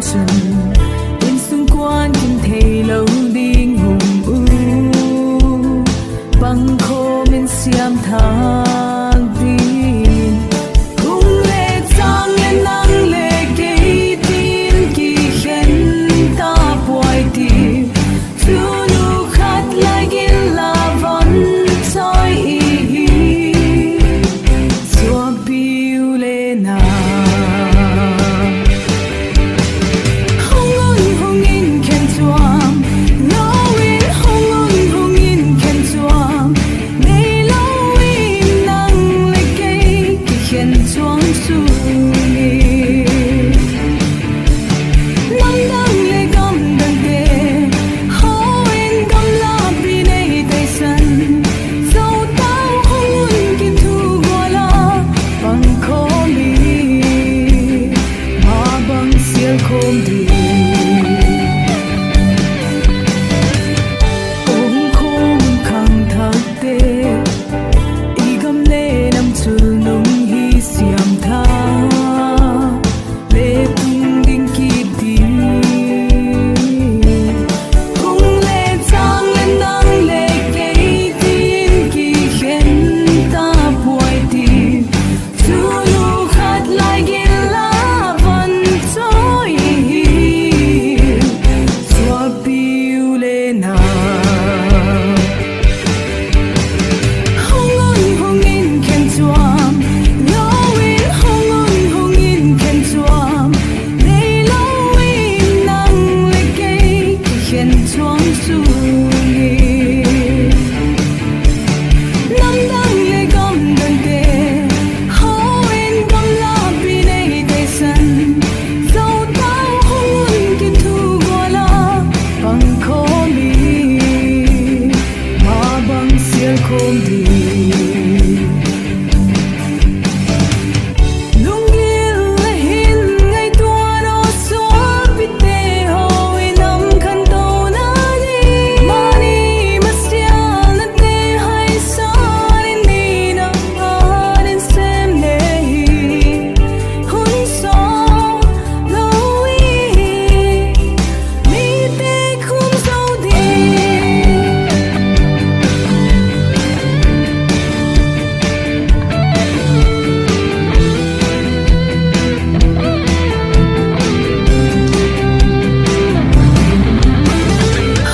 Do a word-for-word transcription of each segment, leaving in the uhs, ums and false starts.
chun, insung kuan kin theilo ding hung u, pangkhawm in siam thak ding. Hung le chang le nang le kei tin kikhen ta puai ti, chunu khat lai gin la van choi i hi, suapiu le na. Hung un hung in khen chuam, lo in hung un hung in khen chuam, neilo in nang le kei kikhen chuam chu hi. Namdang le gamdangte haw in gamlapi nei taisan, Zotau hung un kithu gual a, pangkhawm i, ma bang sial khawm di. Ung khawm khangthakte, i gam le nam chul nung hi siam tha le tung ding kiti. Hung le chang le nang le kei tin kikhen ta puai ti, chunu khat lai gin la van choi hi, suapiu le na. Hung un hung in khen chuam, lo in hung un hung in khen chuam, neilo in nang le kei kikhen chuam chu hi. Namdang le gamdangte haw in gamlapi nei taisan, Zotau hung un kithu gual a, pangkhawm i, ma bang sial khawm di. Lunggil le hin ngaitua naw suapite haw i nam khantona ni, mani masialnate haisan in ni nang an in sem le hi, hun sawm lo i, mite khum zo di.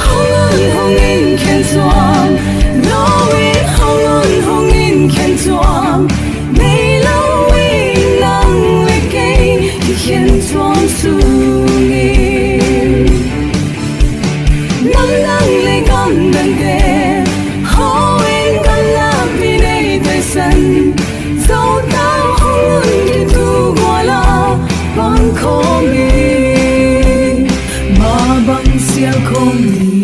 Hung un hung in khen chuam, lo in hung un hung in khen chuam, neilo in nang le kei kikhen chuam chu hi. Namdang le gamdangte haw in gamlapi nei taisan, Zotau hung un kithu gual a, pangkhawm i, ma bang sial khawm di.